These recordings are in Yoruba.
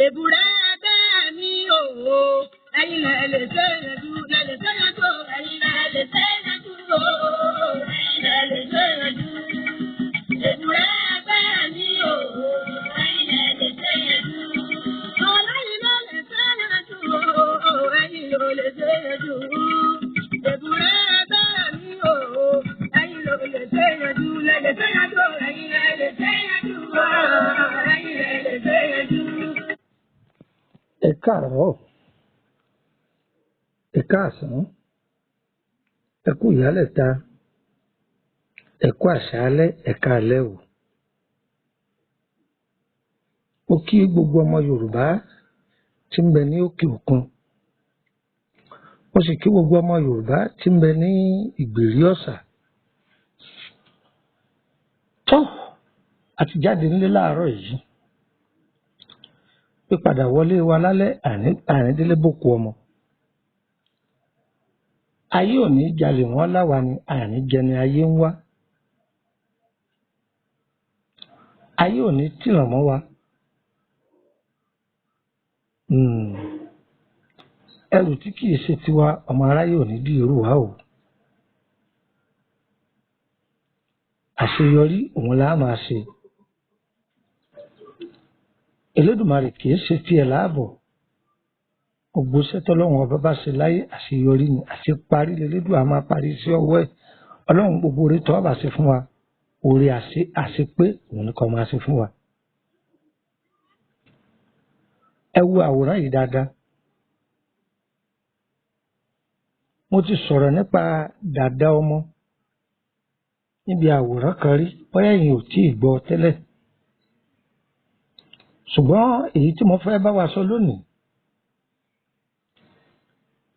Èbúrẹ́ ẹgbẹ́ mi ò o, ẹ̀yin lẹ lè ṣe yanjú, lẹ lè ṣe yanjú, ẹ̀yin lẹ lè ṣe yanjú o, ẹ̀yin lẹ lè ṣe yanjú. Èbúrẹ́ ẹgbẹ́ mi ò o, ẹ̀yin lẹ lè ṣe yanjú. Ọlọ́yin ló lè ṣe yanjú o, ẹ̀yin ló lè ṣe yanjú. Èbúrẹ́ ẹgbẹ́ mi ò o, ẹ̀yin ló lè ṣe yanjú, lẹ lè ṣe yanjú, ẹ̀yin lẹ lè ṣe yanjú o, ẹ̀yin lẹ lè ṣe yanjú. Ẹ káàárọ̀, ẹ káàsán, ẹ kú ìyálẹ̀ta, ẹ kú àṣálẹ́, ẹ káalẹ́ o. Mo kí gbogbo ọmọ Yorùbá tí ń bẹ ní òkè òkun. Mo sì kí gbogbo ọmọ Yorùbá tí ń bẹ ní ìgbèrí ọ̀sà. Tó, a ti jáde nílé láàárọ̀ yìí. Pípadà wọlé wa lálẹ́ àríndélé bòkú ọmọ. Ayé ò ní jalè wọ́n láwa ni àní jẹni ayé ń wá. Ayé ò ní tìràn mọ́ wa. Ẹrù tí kìí ṣe tiwa ọmọ aráyé ò ní dì irú wa o. Àṣeyọrí òun la máa ṣe. Elédùmarè kìí ṣe tiẹ̀ láàbọ̀. Gbogbo iṣẹ́ tọ́lọ́run ọba bá ṣe láyé àṣeyọrí ni, àṣeparí lelédùà máa parí sí ọwọ́ ẹ̀. Ọlọ́run gbogbo oore tó bá ṣe fún wa, oore àṣepé òun ni kó máa ṣe fún wa. Ẹ wo àwòrán yìí dáadáa. Mo ti sọ̀rọ̀ nípa dàda ọmọ níbi àwòrán kan rí, bóyá ẹ̀yin ò tíì gbọ́ tẹ́lẹ̀. Ṣùgbọ́n èyí tí mo fẹ́ bá wa sọ lónìí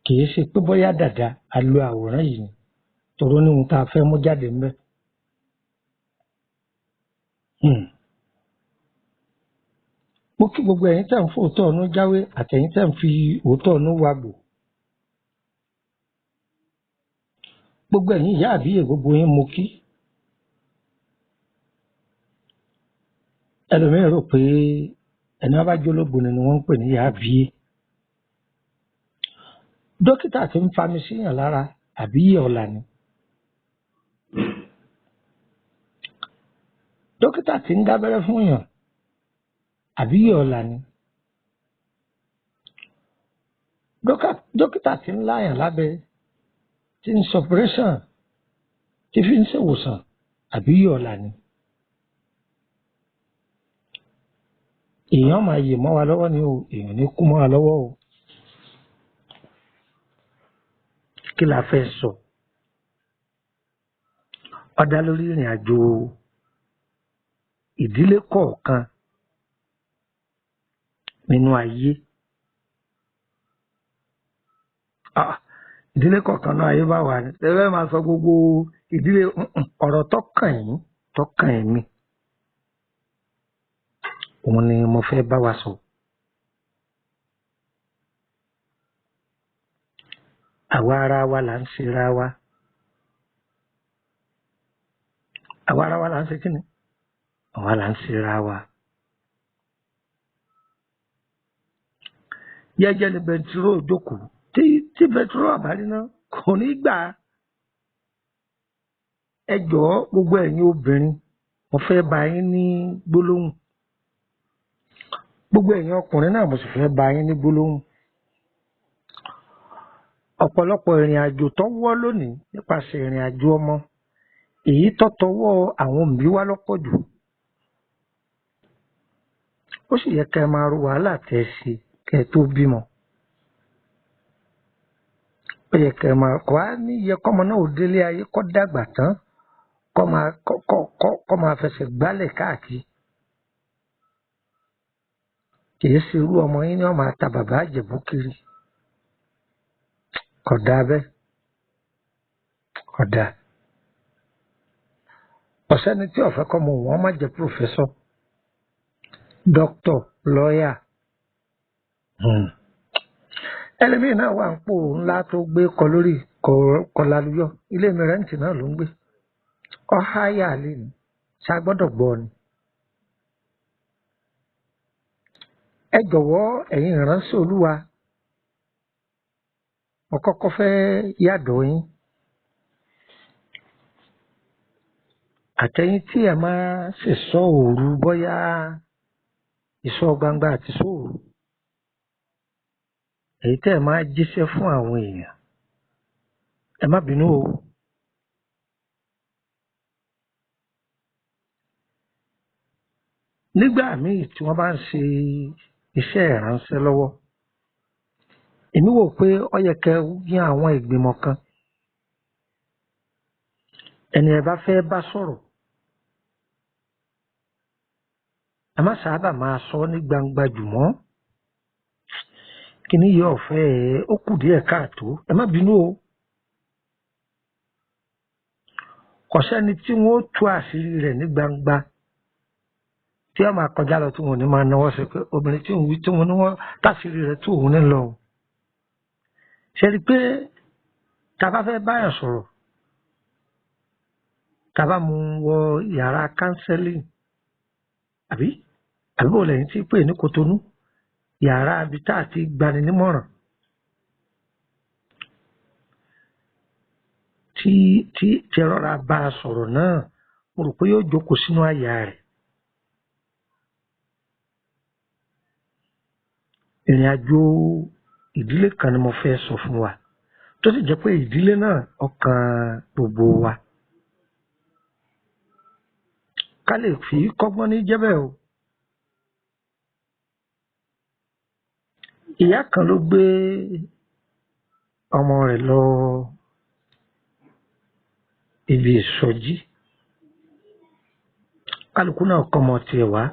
kìí ṣe pé bóyá dàda a lo àwòrán yìí ni, torí ó ní ohun tá a fẹ́ mú jáde ńbẹ̀. Mo kí gbogbo ẹ̀yin tẹ́ ń fòótọ́ ọ̀nú jáwé àtẹ̀yin tẹ́ ń fi òótọ́ ọ̀nú wagbò. Gbogbo ẹ̀yin ìyá àbíyè gbogbo yín mo kí. Ẹlòmíràn rò pé ẹni wọ́n bá jólógbòó ni wọ́n ń pè ní ìyá àbíyè. Dókítà tí ń fami síyàn lára àbíyè ọ̀la ni. Dókítà tí ń dábẹ́rẹ́ fún yàn àbíyè ọ̀la ni. Dókítà tí ń láyàn lábẹ́, tí ń sọpúrẹ́ṣàn, tí fi ń ṣèwòsàn àbíyè ọ̀la ni. Èèyàn máa yè mọ́ wa lọ́wọ́ ni o, èèyàn ní kú mọ́ wa lọ́wọ́ o. Kí la fẹ́ sọ? Ó dá lórí ìrìn àjò ìdílé kọ̀ọ̀kan nínú ayé. Ìdílé kọ̀ọ̀kan náà ayé bá wà ní. Ẹ fẹ́ máa sọ gbogbo ìdílé ọ̀rọ̀ tó kàn yín, tó kàn èmi. Òun ni mo fẹ́ bá wa sọ. Àwa ara wa là ń ṣera wa. Àwa ara wa là ń ṣe kíni? Àwa là ń ṣera wa. Jẹ́jẹ́ ni bẹntiró jókòó. Tí bẹntiró àbárí náà kò ní gbà. Ẹ jọ̀ọ́ gbogbo ẹ̀yin obìnrin, mo fẹ́ bá yín ní gbólóhùn. Gbogbo ẹ̀yin ọkùnrin náà mo sì fẹ́ bá yín ní gbólóhùn. Ọ̀pọ̀lọpọ̀ ìrìn àjò tó wọ́ lónìí nípasẹ̀ ìrìn àjò ọmọ, èyí tó tọwọ́ àwọn òbí wá lọ́pọ̀ jù. Ó sì yẹ kẹ́ ẹ máa ro wàhálà tẹ́ ẹ ṣe kẹ́ ẹ tó bímọ. Ó yẹ kẹ́ ẹ máa kọ́ á ní yẹ kọ́mọ náà ò délé ayé kó dàgbà tán kó máa fẹsẹ̀ gbálẹ̀ káàkiri. Kìí ṣe irú ọmọ yín ni wọ́n máa ta bàbá Ìjẹ̀bú kiri. Kò dáa bẹ́ẹ̀. Kò dáa. Ọ̀sẹ́ni tí ó fẹ́ kọ́mọ òun má jẹ́ pòfẹ́sọ̀, dókítọ̀, lọ́yà. Ẹlòmíì náà wà ń pò ńlá tó gbé kọ lórí kọlálúyọ. Ilé mi rẹ́ǹtì náà ló ń gbé. Ọ háyà lé ni. Ṣá gbọ́dọ̀ gbọ́ ni. Ẹ jọ̀wọ́ ẹ̀yin ìránṣẹ́ Olúwa, mo kọ́kọ́ fẹ́ yàdọ̀ yín. Àtẹ̀yin tí ẹ máa ṣèṣọ́ òru, bóyá ìṣọ́ gbangba àti ìṣọ́ òru, èyí tẹ́ ẹ máa jíṣẹ́ fún àwọn èèyàn, ẹ má bínú o. Nígbà míì tí wọ́n bá ń ṣe iṣẹ́ ìránṣẹ́ lọ́wọ́, èmi wò pé ó yẹ kẹ́ yan àwọn ìgbìmọ̀ kan. Ẹni ẹ bá fẹ́ bá sọ̀rọ̀, ẹ má sábà máa sọ ní gbangba jù mọ́. Kíní yìí ọ̀fẹ́ ẹ̀ ó kù díẹ̀ káàtó, ẹ má bínú o. Kò sẹ́ni tí wọ́n ó tú àṣírí rẹ̀ ní gbangba tí wọ́n máa kọjá lọ tí wọn ò ní máa náwó sí pé obìnrin tí òun wí tí wọn ní wọ́n táṣírí rẹ̀ tú òun ní lọ o. Ṣe rí i pé tá a bá fẹ́ báyàn sọ̀rọ̀, tá a bá mú un wọ yàrá counseling, àbí bó lẹ́yìn tí pè ní Kotonu, yàrá ibi tá a ti gbani nímọ̀ràn, tí tí tí ẹ rọra bá a sọ̀rọ̀ náà, mo rò pé yóò jókòó sínú àyà rẹ̀. Ìrìn àjò ìdílé kan ni mo fẹ́ sọ fún wa, tó sì jẹ́ pé ìdílé náà ọkàn gbogbo wa. Ká lè fi kọ́gbọ́n ní jẹ́bẹ̀ o. Ìyá kan ló gbé ọmọ rẹ̀ lọ ibi ìsọjí. Kálukú náà kọ́mọ tiẹ̀ wá.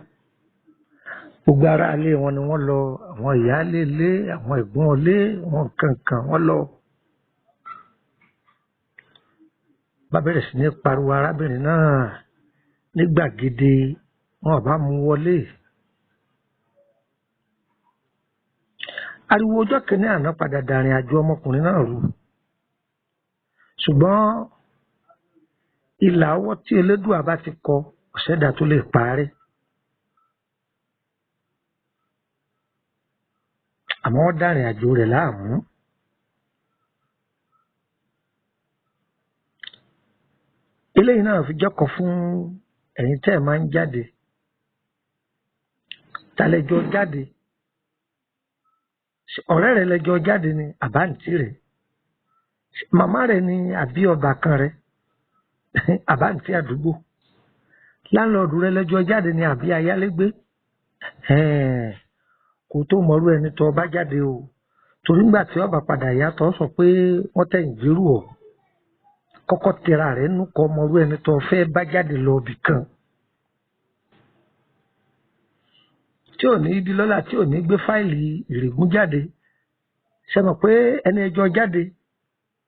Gbogbo ará ilé wọn ni wọ́n lọ, àwọn ìyáálé ilé, àwọn ẹ̀gbọ́n ilé, àwọn kankan wọ́n lọ. Bá bẹ̀rẹ̀ sí ní pariwo arábìnrin náà ní gbàgede, wọn ò bá mú wọlé. Ariwo ọjọ́ kìíní àná padà dàrin àjò ọmọkùnrin náà rú. Ṣùgbọ́n ìlà ọwọ́ tí Elédùà bá ti kọ, ọ̀sẹ̀dá tó lè parí. Àmọ́ wọ́n dàrin àjò rẹ̀ láàmú. Eléyìí náà fi jọ́kọ̀ fún ẹ̀yin tẹ́ ẹ̀ máa ń jáde. Ta lẹjọ jáde? Ọ̀rẹ́ rẹ lẹjọ jáde ni àbáǹtí rẹ̀? Màmá rẹ̀ ni àbí ọbàkan rẹ̀? Àbáǹtí àdúgbò? Láńlọ́ọ̀dù rẹ lẹjọ jáde ni àbí ayálégbé? Kò tó mọrú ẹni tó bá jáde o. Torí ńgbà tí ọba padà yá tó sọ pé wọ́n tẹ̀yìn gbérù ọ̀. Kọ́kọ́ tẹra rẹ̀ nú kọ́ mọrú ẹni tó fẹ́ bá jáde lọ ibì kan. Tí ò ní di lọ́la, tí ò ní gbé fáìlì ìrègùn jáde. Ṣé mọ̀ pé ẹni ẹjọ́ jáde,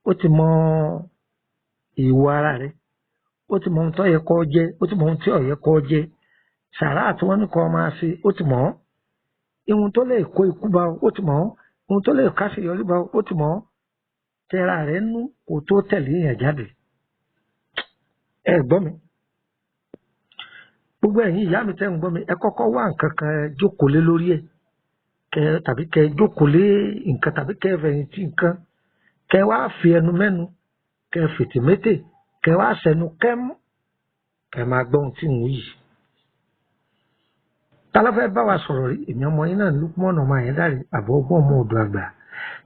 ó ti mọ ìwà ara rẹ̀, ó ti mọ ohun tó yẹ kó jẹ, ó ti mọ ohun tí ò yẹ kó jẹ. Sàrá tí wọ́n ní kó máa ṣe, ó ti mọ̀ ọ́. Ihun tó lè kó ikú bá ọ, ó ti mọ̀ ọ́. Ihun tó lè káṣeyọrí bá ọ, ó ti mọ̀ ọ́. Tẹra rẹ̀ nú kó tó tẹ̀lé èèyàn jáde. Ẹ gbọ́ mi. Gbogbo ẹ̀yin ìyá mi tẹ́ ń gbọ́ mi, ẹ kọ́kọ́ wá nǹkan kan jókòó lé lórí ẹ̀. Kẹ tàbí kẹ jókòó lé nǹkan tàbí kẹ fẹ̀yìntì nǹkan. Kẹ wá fi ẹnu mẹ́nu, kẹ fètè métè, kẹ wá sẹnu kẹ́mú. Kẹ máa gbọ́ ohun tí ń wí yìí. Ta ló fẹ́ bá wa sọ̀rọ̀ rí? Èmi ọmọ yín náà Lukman ọmọ Àyẹ́dàrè, bàbá ọgbọ́n ọmọ ọ̀dọ̀ àgbà.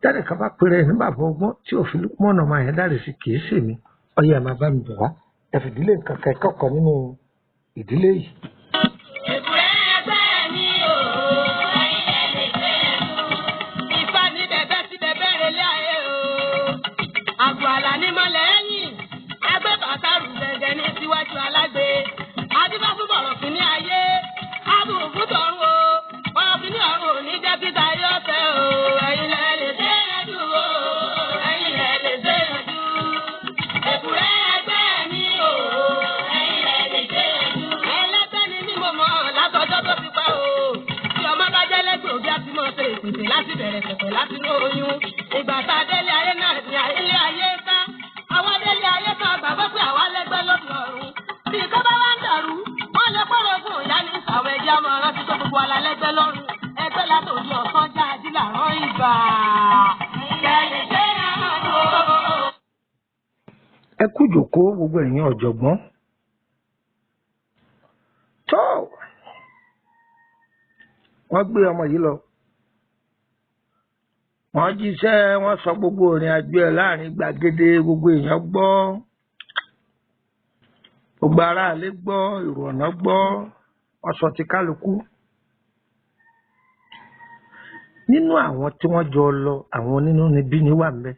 Jáde kan bá pèrè ní bàbá ọgbọ́n tí ò fi Lukman ọmọ Àyẹ́dàrè sí kì í ṣèmi. Ọyẹ ẹ̀ máa bá mi bọ̀ wá. Ẹ fìdílé nǹkan kẹ́kọ̀ọ́ nínú ìdílé yìí. Èbúrẹ́ ẹgbẹ́ mi o, ẹ̀yin lẹ lè ṣe é mú. Ifá ní bẹ̀bẹ̀ sí bẹ̀bẹ̀ relé ayé o. Àgọ́ àlà ní mọ́lẹ̀ ẹ̀yìn. Agbé bàtàrù gẹ̀gẹ̀ ní síwájú alágbe. Adífá fún bọ̀rọ̀ kìíní ayé. Abùkù tọ̀run o. Bọ̀rọ̀ kìíní ọ̀run ò ní jẹ́ títa yóò tẹ̀ o. Ẹ̀yin lẹ lè ṣe é dù o. Ẹ̀yin lẹ lè ṣe é dù. Èbúrẹ́ ẹgbẹ́ mi o, ẹ̀yin lẹ lè ṣe é dù. Ẹlẹ́gbẹ́ ni mí mo mọ̀ látọjọ́ tó ti pẹ́ o. Tí ọmọ bá jẹ́ lẹ́gbẹ̀ẹ́ òbí á ti mọ̀ ṣe ìpèsè láti bẹ̀rẹ̀ pẹ̀pẹ̀ láti inú oyún. Ìgbà tá a délé ayé náà ni ilé ayé ká. Àwa délé ayé ká gbàgbọ́ pé àwa lẹ́gbẹ́ lóde ọ̀run. Bí nǹkan bá wá ń dàrú, wọ́n lè pọ̀rọ̀ fún ìyá ní ìsàwọ̀ ẹ̀jẹ̀ ọmọ rántí tó gbogbo wa la lẹ́gbẹ́ lọ́run. Ẹgbẹ́ la Ìbà lẹ lè ṣe yanjú o. Ẹ kú jòkó gbogbo ẹ̀yin ọ̀jọ̀gbọ́n. Tó wọ́n gbé ọmọ yìí lọ, wọ́n jíṣẹ́, wọ́n sọ gbogbo ìrìn àjò ẹ̀ láàrin gbàgede, gbogbo èèyàn gbọ́, gbogbo aráalé gbọ́, èrò ọ̀nà gbọ́, wọ́n sọ ti kálukú. Nínú àwọn tí wọ́n jọ lọ, àwọn onínúnibíni wà ńbẹ̀.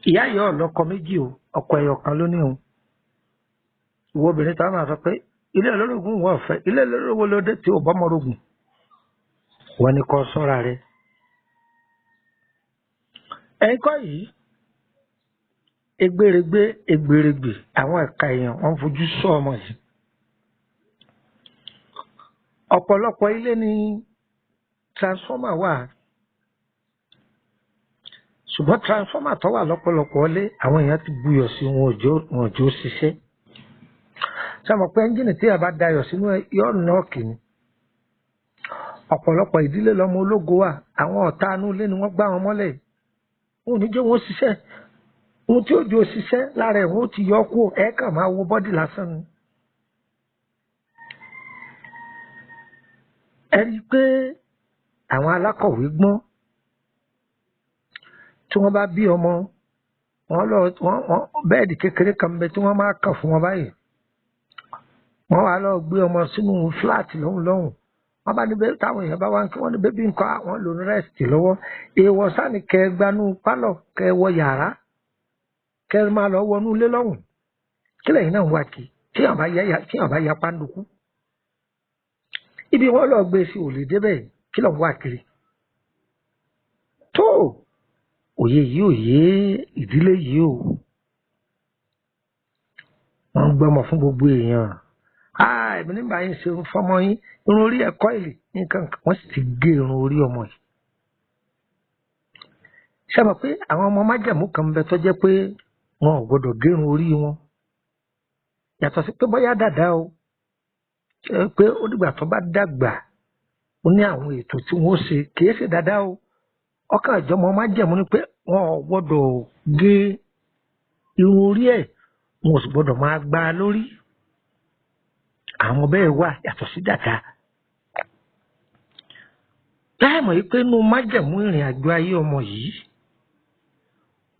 Ìyá yìí ò lọ́kọ méjì o, ọkọ ẹyọ kan ló ní o. Ìwọ obìnrin táwọn máa sọ pé ilé olórogún wọn ò fẹ́, ilé olórogún ló dé tí ò bọ́mọ rogùn, wọ́n ní kó sọ́ra rẹ̀. Ẹ̀yin kọ́ yìí, egbèrègbè egbèrègbè àwọn ẹ̀ka èèyàn wọ́n fojú sọ ọmọ yìí. Ọ̀pọ̀lọpọ̀ ilé ní transformer wà, ṣùgbọ́n transformer tó wà lọ́pọ̀lọpọ̀ ilé, àwọn èèyàn ti buyọ̀ sí wọn, wọn ò jẹ́ ó ṣiṣẹ́. Ṣé mọ̀ pé ẹ́ńjìnì tí a bá dayọ̀ sínú ẹ̀ yóò nọ́ọ̀kì ni? Ọ̀pọ̀lọpọ̀ ìdílé lọ́mọ ológo wà, àwọn ọ̀tá inú ilé ni wọ́n gbá wọn mọ́lẹ̀. Wọn ò ní jẹ́ wọn ṣiṣẹ́. Ohun tí ó jẹ́ òṣìṣẹ́ lára ẹ̀ wọ́n ó ti yọ ọ́ kúrò, ẹ̀ kàn máa wo bọ́dì lásán ni. Ẹ rí i pé àwọn alákọ̀wé gbọ́n. Tí wọ́n bá bí ọmọ, wọ́n lọ wọ́n wọ́n bẹ́ẹ̀dì kékeré kan bẹ tí wọ́n máa kàn fún wọn báyìí. Wọ́n wá lọ gbé ọmọ sínú fúláàtì lọ́hùn lọ́hùn. Wọ́n bá ní bẹ́ẹ̀ táwọn èèyàn bá wá ń kí wọ́n ní bébí nǹkan àwọn lò ní rẹ́sìtì lọ́wọ́. Èèwọ̀ sáni kẹ gbanú pálọ̀ kẹ wọ yàrá kẹ máa lọ wọnú ilé lọ́hùn. Kí lẹ́yìn náà ń wá kí tíyàn bá ya pàǹdùkú. Ibi wọ́n lọ gbé sí ò lè débẹ̀, kí lọ́n wá kiri. Tó òye yìí ò yé ìdílé yìí o. Wọ́n ń gbọ́mọ fún gbogbo èèyàn. Ah, èmi nígbà yín ṣe irun fọmọ yín, irun orí ẹ̀kọ́ ìlì nǹkan kan, wọ́n sì ti gé irun orí ọmọ yìí. Ṣé mọ̀ pé àwọn ọmọ májẹ̀mú kan ń bẹ tó jẹ́ pé wọn ò gbọdọ̀ gé irun orí wọn. Yàtọ̀ sí pé bóyá dàda o, pé ó dìgbà tó bá dàgbà, ó ní àwọn ètò tí wọ́n ó ṣe, kìí ṣe dàda o. Ọkàn ìjọmọ májẹ̀mú ni pé wọn ò gbọdọ̀ gé irun orí ẹ̀, wọn ò sì gbọdọ̀ máa gbá a lórí. Àwọn bẹ́ẹ̀ wà yàtọ̀ sí dàda. Láì mọ̀ wípé inú májẹ̀mú ìrìn àjò ayé ọmọ yìí,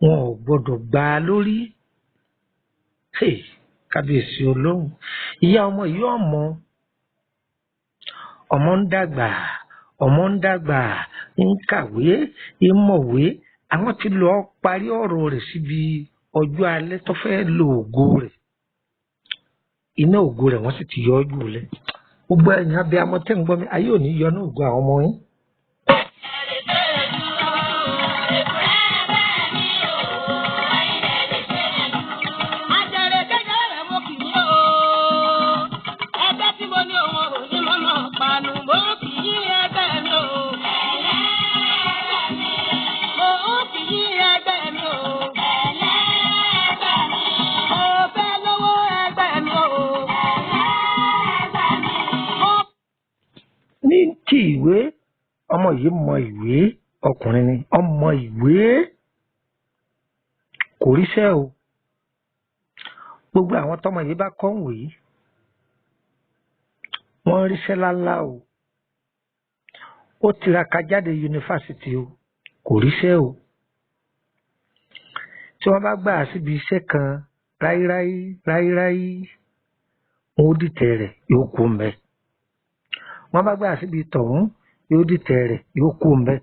wọn ò gbọdọ̀ gbá a lórí. Hey, kábíyèsí Ọlọ́run. Ìyá ọmọ yìí ọmọ, ọmọ ń dàgbà, ọmọ ń dàgbà, ń kàwé, ń mọ̀wé. Àwọn ti lọ parí ọ̀rọ̀ rẹ̀ síbi ọjọ́ alẹ́ tó fẹ́ lo ògo rẹ̀. Iná ògo rẹ̀ wọ́n sì ti yọ ọ́ jù lẹ̀. Gbogbo ẹ̀yin abiyamọ tẹ́ ń gbọ́ mi, ayé ò ní yọ inú ògo àwọn ọmọ yín. Lẹ lè ṣe yanjú o. Èbúrẹ́ bẹ́ẹ̀ ni o. Ẹ̀yin lẹ lè ṣe yanjú. Àjẹrè jẹjẹrẹ rẹ̀ mo kì í o. Ẹgbẹ́ tí mo ní òun ò ní mọ́nà panu, mo kì í ẹgbẹ́ mi o. Ẹlẹ́gbẹ́ mi. Mo kì í ẹgbẹ́ mi o. Ẹlẹ́gbẹ́ mi. Mo fẹ́ lówó ẹgbẹ́ mi o. Ẹlẹ́gbẹ́ mi. Mo Ní ti ìwé, ọmọ yìí mọ ìwé, ọkùnrin ni, ọmọ ìwé kò ríṣẹ́ o. Gbogbo àwọn tọmọ yìí bá kọ́ ń wèé, wọ́n ríṣẹ́ lálá o. Ó tiraka jáde yunifásitì o, kò ríṣẹ́ o. Tí wọ́n bá gbà á síbi iṣẹ́ kan ráíráí ráíráí, wọn ó dìtẹ̀ rẹ̀ yóò kú mbẹ́. Wọ́n bá gbà á síbi tọ̀hún, yóò dìtẹ̀ rẹ̀ yóò kú mbẹ́.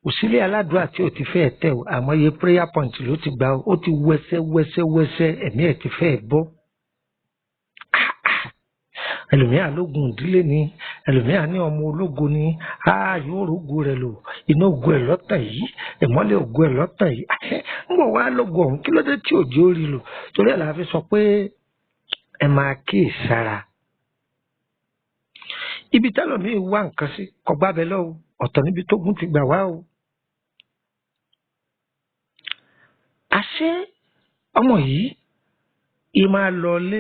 Òsílẹ̀ aládùúrà tí ò ti fẹ́ tẹ̀ o, àmọ́ iye prayer point ló ti gbà o, ó ti wẹsẹ́ wẹsẹ́ wẹsẹ́, ẹ̀mí ẹ̀ ti fẹ́ bọ́. Ẹlòmíà lógun ìdílé ni, ẹlòmíà ní ọmọ ológo ni, á yóò rógo rẹ̀ lò, iná ògo ẹ̀ lọ́tàn yìí, ìmọ́lẹ̀ ògo ẹ̀ lọ́tàn yìí. Ń bọ̀ wá lógo ọ̀hún, kí ló dé tí òjò rí lò? Torí ẹ̀ la fi sọ pé ẹ máa kíyèsára. Ibi tẹ́lòmíì wá nǹkan sí, kò gbábẹ́ lọ o, ọ̀tọ̀ níbi tógun ti gbà wá o. Àṣé ọmọ yìí, ì máa lọ ilé,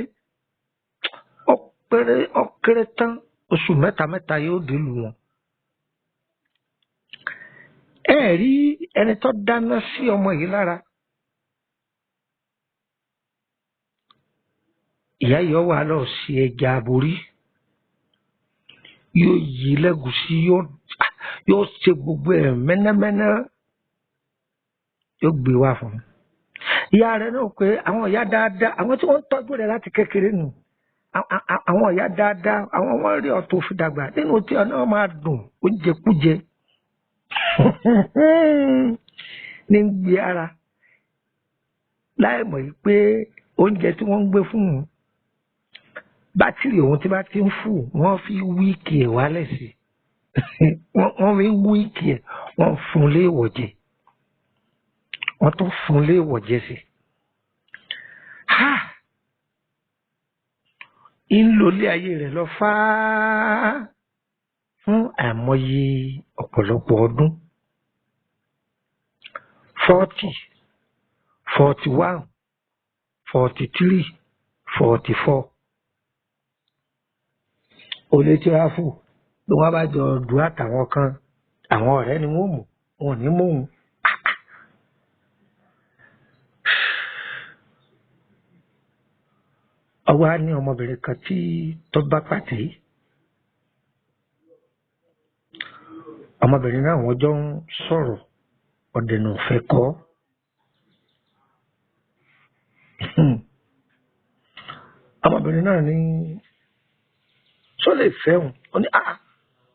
ó péré ó kéré tán Oṣù mẹ́ta mẹ́ta yóò délùú wọn. Ẹ rí ẹni tó dáná sí ọmọ yìí lára. Ìyá yìí wà lọ sí ẹja aborí, yóò yí lẹ́gùsí, yóò ṣe gbogbo ẹ̀ mẹ́nẹ́mẹ́nẹ́, yóò gbé wá fún un. Ìyá rẹ̀ náà pé àwọn ìyá dáadáa, àwọn tí wọ́n ń tọ́jú rẹ̀ láti kékeré nù, àwọn ìyá dáadáa, àwọn wọ́n rí ọ̀tọ̀ fi dàgbà nínú tí ọ̀nà máa dùn oúnjẹ kújẹ ní gbé ara láì mọ̀ yìí pé oúnjẹ tí wọ́n ń gbé fún un, bátìrì òun tí bá ti ń fò, wọ́n fi wíìkì ẹ̀ wálẹ̀ sí i, wọ́n fi wíìkì ẹ̀, wọ́n fún un léèwọ̀ jẹ, wọ́n tún fún un léèwọ̀ jẹ sí i. Ha! Ń lò ilé ayé rẹ̀ lọ fáá fún àìmọye ọ̀pọ̀lọpọ̀ ọdún. 40, 41, 43, 44. Olè tí wàá fò bí wọ́n bá jọ dùn àtàwọn kan, àwọn ọ̀rẹ́ ni wọ́n mú, wọn ò ní mú òun. Ọwọ́ á ní ọmọbìnrin kan tí tó bá pàdé. Ọmọbìnrin náà wọ́n jọ ń sọ̀rọ̀ ọ̀dẹ̀nà òfẹ́ kọ́. Ọmọbìnrin náà ní ṣó lè fẹ́ òun? Ó ní ah,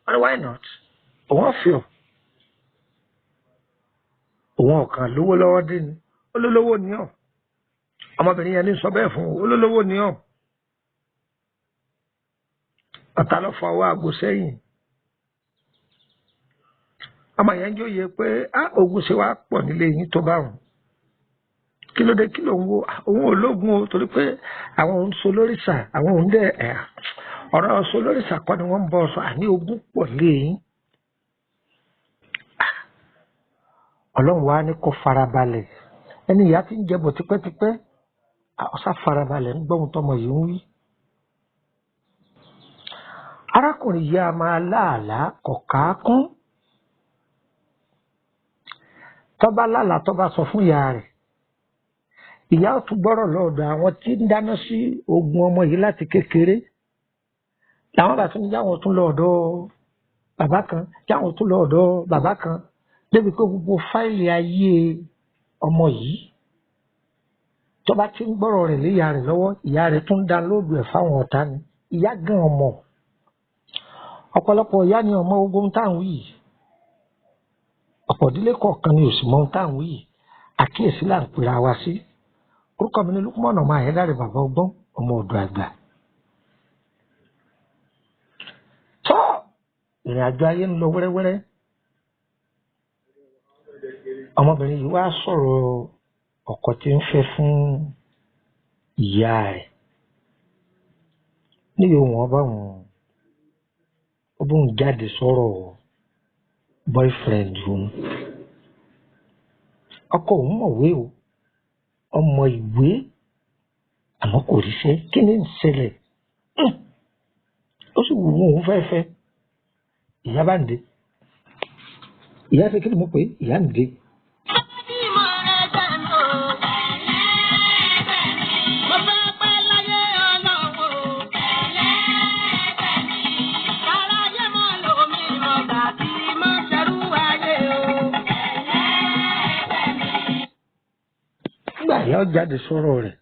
ó ní why not? Òun ọ̀fẹ́ ọ̀. Òun ọ̀kan lówó lọ́wọ́ dé ni. Ó lólówó ni ọ̀. Ọmọbìnrin yẹn ní sọ bẹ́ẹ̀ fún un. Ó lólówó ni ọ̀. Ọ̀tá ló fa ọwọ́ àgbo sẹ́yìn. Ọmọ yẹn ń jóye pé á ogun ṣe wá pọ̀ nílé yín tó bá òun. Kí ló dé, kí ló ń wo? Òun ò lógun o, torí pé àwọn òun so lórìṣà, àwọn òun dẹ̀ ẹ̀ ọ̀rọ̀ so lórìṣà kọ́ ni wọ́n ń bọ̀ sọ, àní ogun pọ̀ nílé yín. Ọlọ́run wa ní kó farabalẹ̀. Ẹni ìyá ti ń jẹbọ̀ tipẹ́tipẹ́, ọ̀sá farabalẹ̀ ń gbọ́hun tọmọ yìí ń wí. Arákùnrin yìí a máa láàlá kọ̀ọ̀kákún. Tọ́ba lálàá tọ́ba sọ fún ìyá rẹ̀. Ìyá ò tún gbọ́rọ̀ lọ́dọ̀ àwọn tí ń dáná sí ogun ọmọ yìí láti kékeré. Làwọn bá tún ní jáwọn tún lọ ọ̀dọ̀ bàbá kan, jáwọn tún lọ ọ̀dọ̀ bàbá kan. Débi pé gbogbo fáìlì ayé ọmọ yìí, tọ́ba tí ń gbọ́rọ̀ rẹ̀ lé ìyá rẹ̀ lọ́wọ́, ìyá rẹ̀ tún ń dánlóòdù ẹ̀ fáwọn ọ̀tá ni. Ìyá gan ọmọ. Ọ̀pọ̀lọpọ̀ ìyá ni ọmọ ogun tá à ń wí yìí. Ọ̀pọ̀ ìdílé kọ̀ọ̀kan ni òsì mọ ohun tá à ń wí yìí. Àkíyèsí là ń pera wa sí. Orúkọ mi ni Lukman ọmọ Àyẹ́dàrè, bàbá ọgbọ́n, ọmọ ọ̀dọ̀ àgbà. Tọ́ ìrìn àjò ayé ń lọ wẹ́rẹ́wẹ́rẹ́. Ọmọbìnrin yìí wá sọ̀rọ̀ ọkọ tí ń fẹ́ fún ìyá rẹ̀. Níbi wọn bá wọn, ó bóun jáde sọ̀rọ̀ boyfriend òun. Ọkọ òun mọ̀wé o, ọmọ ìwé, àmọ́ kò ríṣẹ́. Kí ni ń ṣẹlẹ̀? Ó sì wù òun fẹ́ẹ́fẹ́. Ìyá bá ń dé. Ìyá ṣe kí ni mo pè é? Ìyá ń dé. Mo fẹ́ pẹ́ láyé ọlọ́run o. Aráyé mọ́ lómi mọ́ gbà tí mọ́ ṣerú ayé o. Nígbà ìyá ó jáde sọ̀rọ̀ rẹ̀,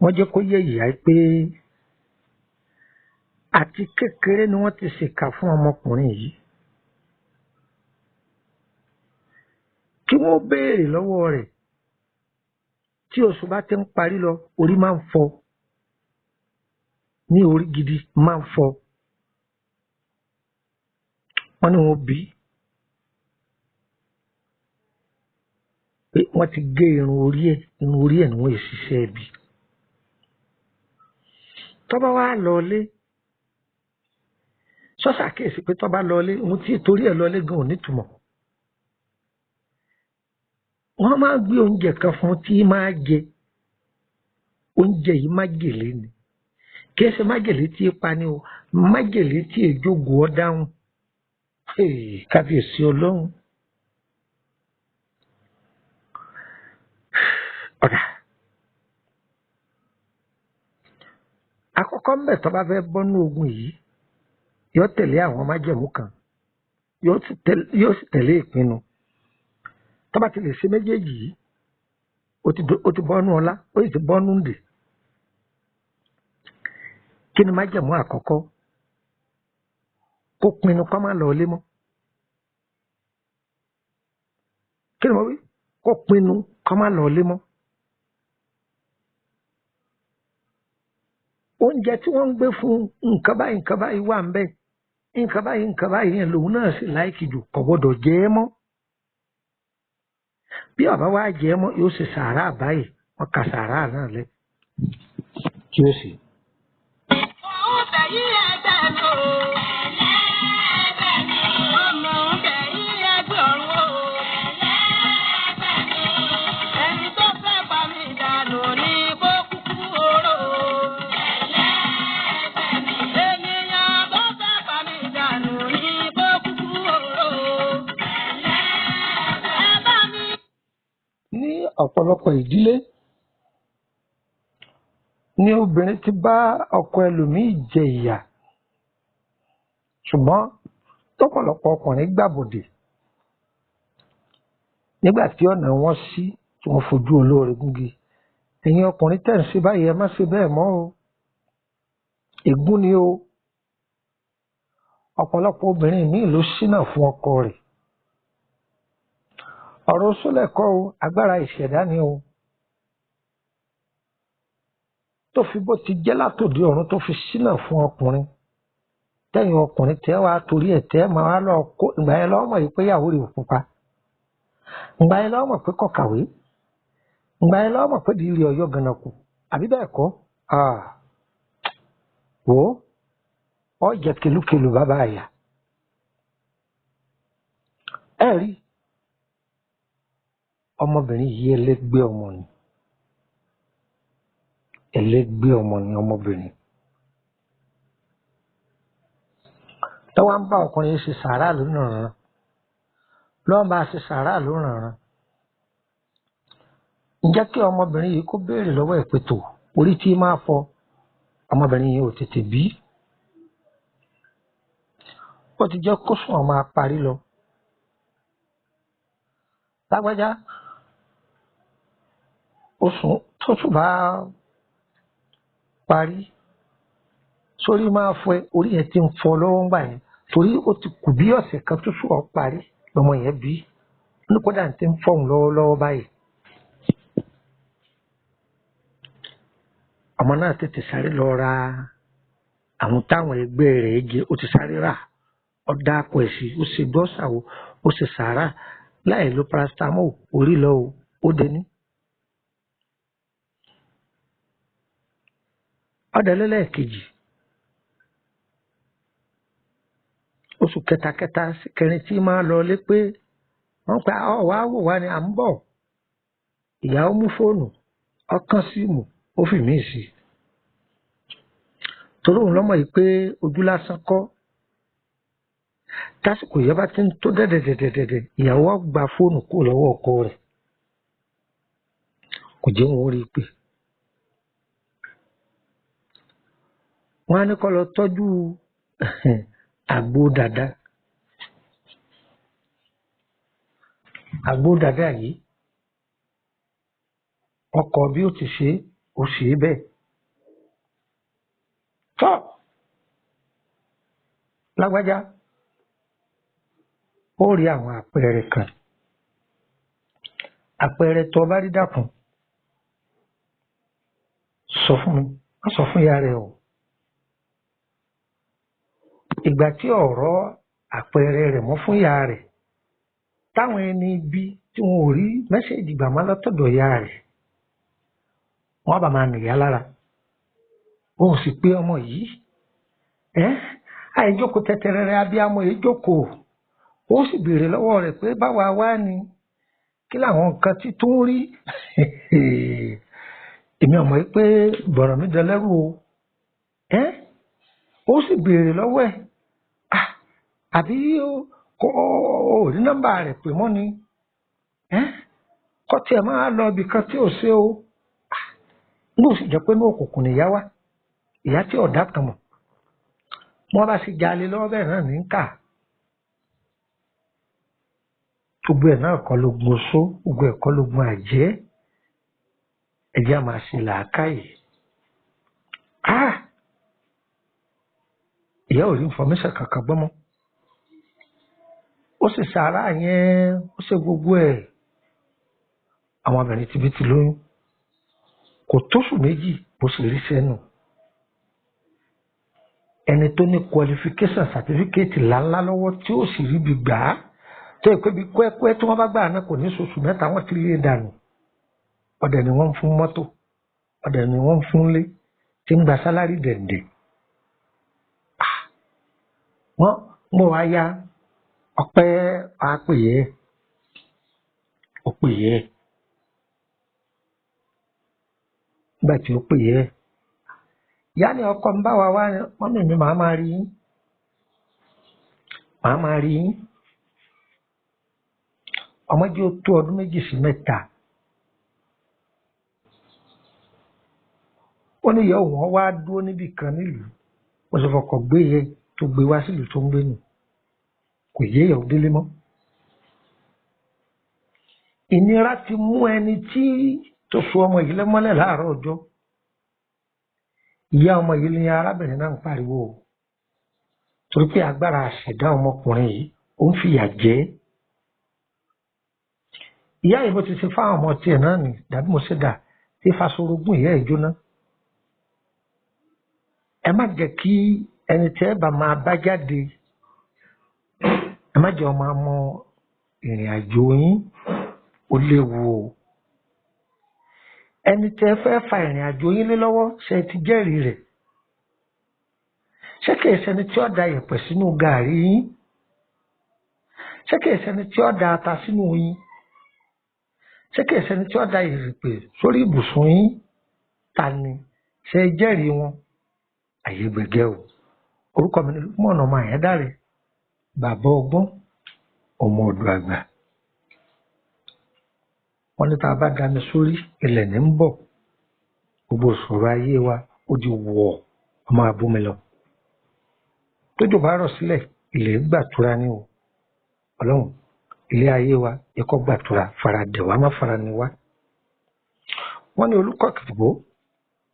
wọ́n jẹ́ kó yé ìyá pé àti kékeré ni wọ́n ti ṣèkà fún ọmọkùnrin yìí. Kí wọ́n béèrè lọ́wọ́ rẹ̀ tí oṣù bá ti ń parí lọ, orí máa ń fọ́, ní orí gidi máa ń fọ́. Wọ́n ní wọ́n bí pé wọ́n ti gé irun orí ẹ̀, irun orí ẹ̀ ni wọ́n yìí ṣiṣẹ́ ibi. Tọ́ba wa lọlé, sọ́sà kíyèsí pé tọ́ba lọlé, ohun tí torí ẹ̀ lọlé gan ò nítumọ̀. Wọ́n máa ń gbé oúnjẹ kan fún tí máa jẹ. Oúnjẹ yìí májèlé ni. Kì í ṣe májèlé tí í pani o, májèlé tí èjógun ọ dáhùn. Kábíyèsí Ọlọ́run. Ọ̀dà àkọ́kọ́ ńbẹ̀, tó bá fẹ́ bọ́nú ogun yìí, yóò tẹ̀lé àwọn májẹ̀mú kan, yóò sì tẹ̀lé ìpinnu. Tó bá ti lè ṣe méjèèjì yìí, ó ti bọ́nú ọlá, ó sì ti bọ́nú ǹdè. Kí ni májẹ̀mú àkọ́kọ́? Kó pinnu kó má lọ ilé mọ́. Kí ni mo wí? Kó pinnu kó má lọ ilé mọ́. Oúnjẹ tí wọ́n ń gbé fún, nǹkan báyìí nǹkan báyìí wà ń bẹ̀, nǹkan báyìí nǹkan báyìí yẹn lòun náà sì láìkì jù, kò gbọ́dọ̀ jẹ ẹ́ mọ́. Bí bàbá wa jẹ ẹ́ mọ́, yóò ṣe sàárà báyìí. Wọ́n ka sàárà náà lẹ́ tí ó sì. Òun bẹ̀yí ẹgbẹ́ mi o. Ọmọ òun bẹ̀yí ẹgbẹ́ ọ̀run o. Ẹni tó fẹ́ pa mí dànù ní kó kúkú oró o. Ènìyàn tó fẹ́ pa mí dànù ní kó kúkú oró o. Ẹ bá mi. Ní ọ̀pọ̀lọpọ̀ ìdílé ní obìnrin ti bá ọkọ ẹlòmíì jẹ ìyà, ṣùgbọ́n tọ́pọ̀lọpọ̀ ọkùnrin gbàbọ̀dè nígbà tí ọ̀nà wọn sí tí wọ́n fojú olóore gúngi. Ẹ̀yin ọkùnrin tẹ̀ ń ṣe báyìí, ẹ má ṣe bẹ́ẹ̀ mọ́ o, ègún ni o. Ọ̀pọ̀lọpọ̀ obìnrin míì ló ṣínà fún ọkọ rẹ̀. Ọ̀rọ̀ sólẹ̀kọ́ o, agbára ìṣẹ̀dá ni o, tó fi bó ti jẹ́ látòdì ọ̀run tó fi ṣínà fún ọkùnrin. Tẹ́yìn ọkùnrin tẹ́ wàá torí ẹ̀ tẹ́ máa wá lọ kó ìgbà yẹn lọ́mọ yìí pé ìyàwó rẹ̀ ò pupa, ìgbà yẹn lọ́mọ pé kò kàwé, ìgbà yẹn lọ́mọ pé di ilé ọ̀yọ́ gànà kù, àbí bẹ́ẹ̀ kọ́? Wò ó, ọ jẹ́ kelúkelù bàbá àyà. Ẹ rí ọmọbìnrin yìí, ẹlẹgbẹ́ ọmọ ni, ẹlẹgbẹ́ ọmọ ni ọmọbìnrin tọ́wọ́ ń bá ọkùnrin ṣe sàárà lónìí, lọ́wọ́ bá ṣe sàárà lónìí. Ǹjẹ́ kí ọmọbìnrin yìí kó béèrè lọ́wọ́ ẹ̀ pé tó orí tí máa fọ ọmọbìnrin yìí ò tètè bí, ó ti jẹ́ kó sùn ọmọ parí lọ. Lágbájá, oṣù tó tún bá parí sórí máa fọ ẹ, orí yẹn ti ń fọ lọ́wọ́ ńgbà yẹn, torí ó ti kù bí ọ̀sẹ̀ kan tó sùn ọ́ parí lọ́mọ yẹn bí ní, kódà ti ń fọ̀hún lọ́wọ́lọ́wọ́ báyìí. Ọmọ náà tètè sáré lọ ra àwọn táwọn ẹgbẹ́ rẹ̀ jẹ, ó ti sáré rà, ó dáko ẹ̀ sí, ó ṣe gbọ́sàwò, ó ṣe sàárà láì lo paracetamol, orí lọ o, ó dẹni. Ọ̀dà lẹ́lẹ́kejì, oṣù kẹtakẹta kẹrin tí máa lọ lé pé wọ́n pa ọ wá wò wá ni à ń bọ̀. Ìyàwó mú fóònù, ọkàn síìmù, ó fi mí sí i, torí òun lọ́mọ yìí pé ojú lásán kọ́. Tásìkò ìyá bá ti ń tó dẹ̀dẹ̀dẹ̀dẹ̀dẹ̀, ìyàwó gba fóònù kúrò lọ́wọ́ ọkọ rẹ̀, kò jẹ́ wọn ó rí i pé wọ́n á ní kó lọ tọ́jú àgbo dàda. Àgbo dàda yìí, ọkọ bí ó ti ṣe, ó ṣe é bẹ́ẹ̀. Tọ́ lágbájá, ó rí àwọn àpẹẹrẹ kan. Àpẹẹrẹ tó bá rí, dàkún sọ fún mi, má sọ fún ìyá rẹ o. Ìgbà tí ọ̀rọ̀ àpẹẹrẹ rẹ̀ mọ́ fún ìyá rẹ̀, táwọn ẹni ibi tí wọn ò rí mẹ́sẹ̀gì gbà má látọ̀dọ̀ ìyá rẹ̀, wọ́n bá máa nìyá lára. Òun sì pé ọmọ yìí ẹ́ àìjókòó tẹ́tẹ́rẹ́rẹ́ abiyamọ yìí jókòó, ó sì béèrè lọ́wọ́ rẹ̀ pé báwa wá ni, kí làwọn nǹkan tí tó ń rí. Èmi ọmọ yìí pé gbọ̀ràn mi dẹlẹ́rù o. Ẹ́ ó sì béèrè lọ́wọ́ ẹ̀, àbí ó rí nọ́mbà rẹ̀ pè mọ́ ni? Ẹ́ kọ́ tiẹ̀ máa lọ ibì kan tí ò ṣe o. Nígbà ó sì jẹ́ pé ní òkùnkùn nìyá wá, ìyá tí ọ̀dà kan mọ̀. Wọ́n bá sì jalè lọ́wọ́ bẹ́ẹ̀ náà ní kà. Gbogbo ẹ̀ náà kọ́ lógun oṣó, gbogbo ẹ̀ kọ́ lógun àjẹ́. Ẹ jẹ́ á máa ṣe làákàyè. Ìyá ò rí information kankan gbọ́ mọ́. Ó sì sàárà yẹn, ó ṣe gbogbo ẹ̀. Àwọn obìnrin ti bí ti lóyún. Kò tóṣù méjì bó ṣe rí sẹ́nu. Ẹni tó ní qualification certificate ńláńlá lọ́wọ́ tí ó sì ríbi gbà á, tó yẹ pé bí kúẹ́kúẹ́ tí wọ́n bá gbà náà kò ní oṣù mẹ́ta wọ́n ti lé e dànù. Ọ̀dẹ̀ ni wọ́n ń fún mọ́tò, ọ̀dẹ̀ ni wọ́n ń fún lé, tí ń gba sálárì dẹ̀ǹdẹ̀. Wọ́n mọ̀ wá ya ọpẹ́ àpèyẹ, ó pèyẹ. Nígbà tí ó pèyẹ, ìyá ni ọkọ ń bá wa wá, mọ́mì mi màá máa rí yín, màá máa rí yín. Ọmọ jẹ́ ó tó ọdún 2 sí 3. Ó ní ìyá òun wá dúró níbì kan nílùú, ó sì fọkọ̀ gbé yẹ tó gbé wá sílùú tó ń gbé nù. Kò yé ìyàwó délé mọ́. Ìnira ti mú ẹni tí tó so ọmọ yìí lẹ́mọ́lẹ̀ láàárọ̀ ọjọ́. Ìyá ọmọ yìí ni arábìnrin náà ń pariwo o. Torí pé agbára àṣẹ̀dá ọmọkùnrin yìí ó ń fìyà jẹ ẹ́. Ìyá yìí bó ti ṣe fáwọn ọmọ tiẹ̀ náà nì, dàbí mo ṣe dà tí fasorogún ìyá ẹ̀ jóná. Ẹ má jẹ́ kí ẹni tí ẹ bá máa bá jáde, ẹ má jẹ́ ọmọ mọ ìrìn àjò yín, ó léwu o. Ẹni tí ẹ fẹ́ fa ìrìn àjò yín lé lọ́wọ́, ṣé ẹ ti jẹ́rìí rẹ̀? Ṣé kìí ṣẹni tí ó da yẹ̀pẹ̀ sínú gàárì yín? Ṣé kìí ṣẹni tí ó da ata sínú yín? Ṣé kìí ṣẹni tí ó da ìrìpè sórí ibùsùn yín? Ta ni? Ṣé ẹ jẹ́rìí wọn? Àyè gbẹ̀gẹ́ o. Orúkọ mi ni Lukman ọmọ Àyándárè, bàbá ọgbọ́n, ọmọ ọ̀dọ̀ àgbà. Wọ́n ní tá a bá dami sórí, ilẹ̀ ní ń bọ̀. Gbogbo ìṣòro ayé wa ó di wọ̀, ọmọ abúmi lọ. Tójò bá rọ̀ sílẹ̀, ilẹ̀ gbàtura ní o. Ọlọ́run, ilé ayé wa yẹ kó gbàtura, fara dẹ̀ wá, má fara ni wá. Wọ́n ní olùkọ́ kìtìbó,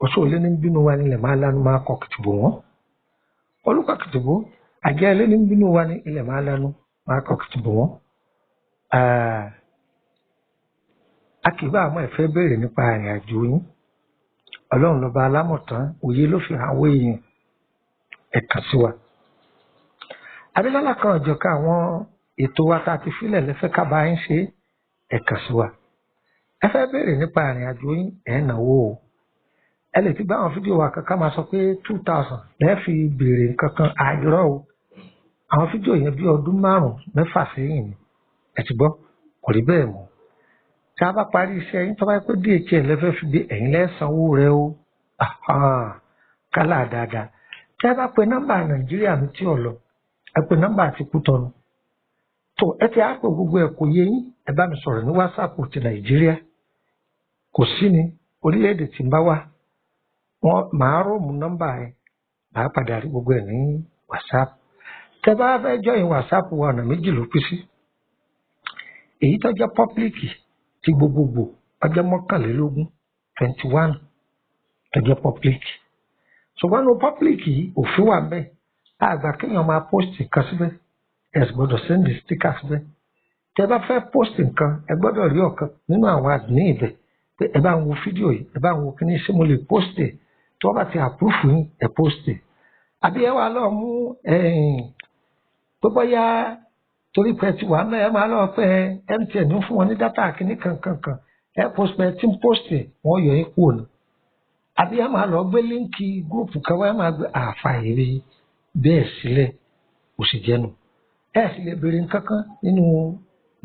oṣù olé ní bínú wa nílẹ̀ máa lanu máa kọ kìtìbó wọn. Olùkọ́ kìtìbó, àjẹ́ ilé ní bínú wa ní ilẹ̀ máa lanu máa kọ kìtìbó wọn. A kì í bá àwọn ẹ̀fẹ́ béèrè nípa ìrìn àjò yín. Ọlọ́run lọ́ba alámọ̀tán, òye ló fi hàn àwọn èèyàn ẹ̀ka sí wa. Abílálà kan ọ̀jọ̀kan àwọn ètò wa tá a ti fílẹ̀ lẹ́fẹ́ ká bá yín ṣe ẹ̀ka sí wa. Ẹ fẹ́ béèrè nípa ìrìn àjò yín, ẹ̀ náwó o. Ẹ lè ti gbá àwọn fídíò wa kankan máa sọ pé 2000 lẹ́ẹ̀ fi béèrè nǹkan kan, àìrọ́ o. Àwọn fídíò yẹn bí ọdún 5, 6 sẹ́yìn ni. Ẹ ti gbọ́, kò rí bẹ́ẹ̀ mọ́. Tí a bá parí iṣẹ́ yín, tó bá yẹ pé DHL lẹ fẹ́ fi gbé, ẹ̀yin lẹ́ sanwó rẹ o. Kálá dáadáa. Tí a bá pe nọ́mbà Nàìjíríà mi tí ò lọ, ẹ pe nọ́mbà àti Kútọ́nù. Tó ẹ ti á pè gbogbo ẹ̀ kò yé yín, ẹ bá mi sọ̀rọ̀ ní WhatsApp ti Nàìjíríà. Kò sí ni orílẹ̀-èdè tí ń bá wà. Wọ́n máa rọ́ọ̀mù nọ́mbà ẹ, màá padà rí gbogbo ẹ̀ ní WhatsApp. Tẹ bá fẹ́ join WhatsApp wa, ọ̀nà méjì ló pín sí. Èyí tó jẹ́ public ti gbogbogbò ọjọ́ 21, 21 tó jẹ́ public. Ṣùgbọ́n ní public yìí, òfin wà ńbẹ̀. Àgbà kéèyàn máa post nǹkan síbẹ̀, ẹ sì gbọ́dọ̀ send sticker síbẹ̀. Tẹ bá fẹ́ post nǹkan, ẹ gbọ́dọ̀ rí ọ̀kan nínú àwọn admin ibẹ̀ pé ẹ bá ń wo fídíò yìí, ẹ bá ń wo kíní, ṣé mo lè post ẹ̀? Tí wọ́n bá ti approve yín, ẹ post ẹ̀. Àbí ẹ wá lọ mú pé bóyá torí pé ti wà mẹ́ ẹ máa lọ pé MTN ń fún wọn ní dátà kíní kankankan, ẹ post pé tí ń post ẹ̀, wọ́n yọ yín kúrò ní. Àbí ẹ máa lọ gbé líǹkì gúrùpù kan wá, ẹ máa gbé àfààyè bẹ́ẹ̀ sílẹ̀, kò sì jẹ́nu. Ẹ sì lè béèrè nǹkan kan nínú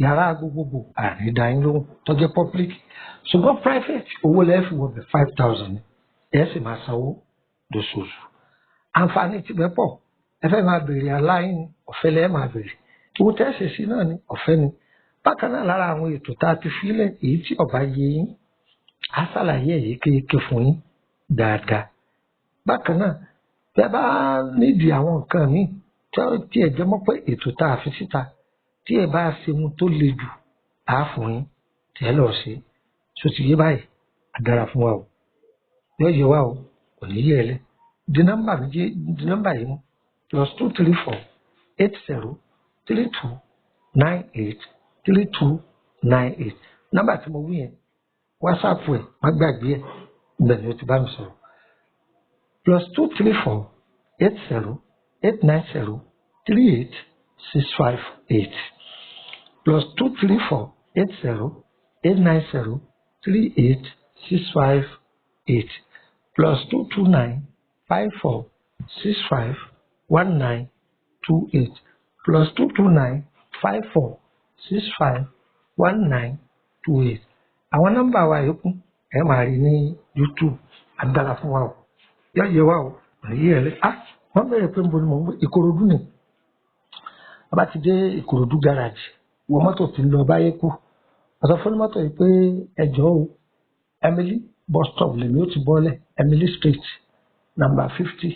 yàrá gbogbogbò, àrídáyín lóhùn tó jẹ́ public. Ṣùgbọ́n private, owó lẹ́ẹ̀ fi wọ bẹ̀ 5000 ni, ẹ sì máa sanwó lóṣooṣù. Àǹfààní tibẹ̀ pọ̀. Ẹ fẹ́ máa béèrè aláìní, ọ̀fẹ́ lẹ́ẹ̀ máa béèrè. Owó tẹ́ ṣe sí náà ni ọ̀fẹ́ ni. Bákan náà lára àwọn ètò tá a ti fílẹ̀ èyí tí ọba yé yín, á ṣàlàyé ẹ̀ yékéyéké fún yín dáadáa. Bákan náà, bí a bá nídìí àwọn nǹkan míì tí ẹ jẹ́ mọ́ pé ètò tá a fi síta tí ẹ bá ṣe ohun tó le jù á fún yín tí ẹ lọ ṣe. Ṣó ti yé báyìí? Á dára fún wa o. Yóò yé wa o, kò ní yé ẹ lẹ. Di nọ́mbà méjì, di nọ́mbà yìí mú: +234 80 32 98 32 98. Nọ́mbà tí mo wí yẹn, WhatsApp ẹ̀, má gbàgbé ẹ̀, ibẹ̀ ni o ti bá mi sọ̀rọ̀. +234 80 890 38 658. +234 80 890 38 658. +229 54 65 19 28. +229 54 65 19 28. Àwọn nọ́mbà wa yòókù ẹ máa rí ní YouTube. Adára fún wa o. Yóò yé wa o. Kò ní yé ẹ lẹ. Ah! Wọ́n bẹ̀rẹ̀ pé nbo ni mò ń gbé. Ìkòròdú ni. A bá ti dé Ìkòròdú garage, wọ mọ́tò tí ń lọ báyé kú. Mo sọ fún mọ́tò yìí pé ẹ jọ̀ọ́ o, Emily bus stop lèmi ó ti bọ́lẹ̀, Emily Street, number 50,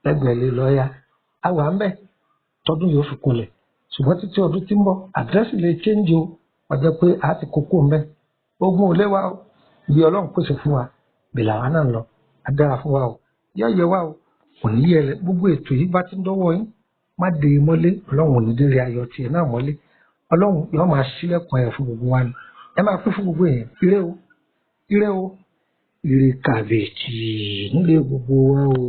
lẹ́gbẹ̀ẹ́ ilé lọ́ọ̀yà. A wà ń bẹ̀ tọdún yóò fi kolẹ̀. Ṣùgbọ́n títí ọdún tí ń bọ̀, àdírẹ́sì lè change o. Wọ́n jẹ́ pé a ti kókó ń bẹ̀. Ogun ò lé wa o. Ibi Ọlọ́run pèsè fún wa, bèlà wa náà ń lọ. Á dára fún wa o. Yóò yẹ wa o. Kò ní yẹ lẹ. Gbogbo ètò yìí bá ti ń dọ́wọ́ yín, má dé e mọ́lé. Ọlọ́run ò ní délé ayọ̀ tiẹ̀ náà mọ́lé. Ọlọ́run yóò máa ṣílẹ̀kùn ayọ̀ fún gbogbo wa ni. Ẹ máa pín fún gbogbo èèyàn. Ire o. Ire o. Ire kàbètì nílé gbogbo wa o.